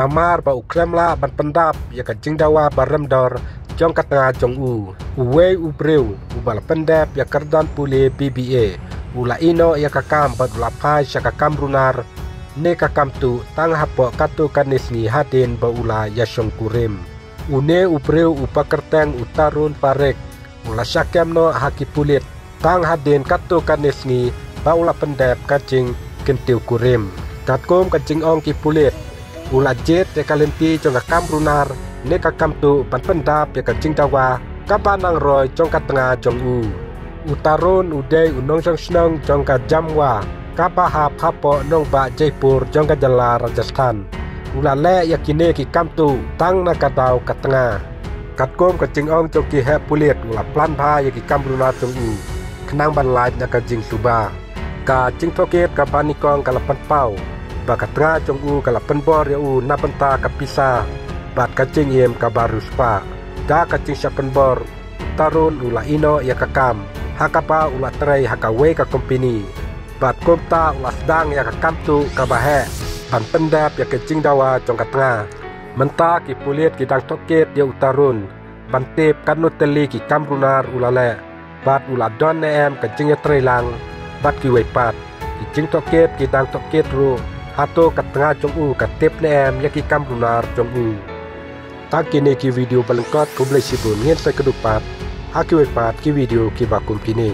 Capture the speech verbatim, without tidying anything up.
Namar ba u khlem lah ban pyndap ïa ka jingdawa ba rem dor jong ka tnga jong u, uwei u briew uba la pyndep ïa ka kyrdan pule B B A u la ïehnoh ïa ka kam bad u la phai sha ka kam runar ne ka kam tuh tang hapoh katto katne sngi hadien ba u la ïashongkurim. Une u briew uba kyrteng u Tarun Parekh u la shah kem noh ha ki pulit tang hadien katto katne sngi ba u la pyndep ka jingkyntiew kurim. Katkum ka jingong ki pulit, u la jied ïa ka lynti jong ka kam runar ne ka kam tuh ban pyndap ïa ka jingdawa kaba nang roi jong ka tnga jong u. U Tarun u dei u nongshong shnong jong ka Jamwa kaba hap hapoh nongbah Jaipur jong ka jylla Rajasthan. U la leh ïa kine ki kam tuh tang na ka daw ka tnga. Katkum ka jingong jong ki heh pulit, u la plan bha ïa ki kam runar jong u khnang ban lait na ka jingsuba. Ka jingtohkit kaba nyngkong ka la pynpaw ba ka tnga jong u ka la pynbor ïa u na bynta ka pisa bad ka jingim kaba riewspah. Da ka jingshah pynbor, u Tarun u la ïehnoh ïa ka kam ha kaba u la trei ha kawei ka kompeni. Bad kumta u la sdang ïa ka kam tuh kaba heh ban pyndep ïa ka jingdawa jong ka tnga. Mynta ki pulit ki dang tohkit ïa u Tarun ban tip katno tylli ki kam runar u la leh bad u la don ne em ka jingïatreilang bad kiwei pat. Ki jingtohkit ki dang tohkit ruh hato ka tnga jong u ka tip ne em ïa ki kam runar jong u. Tang kine ki video ba lyngkot, khublei shibun, ngin sa ïakynduh pat ha kiwei pat ki video kiba kum kine.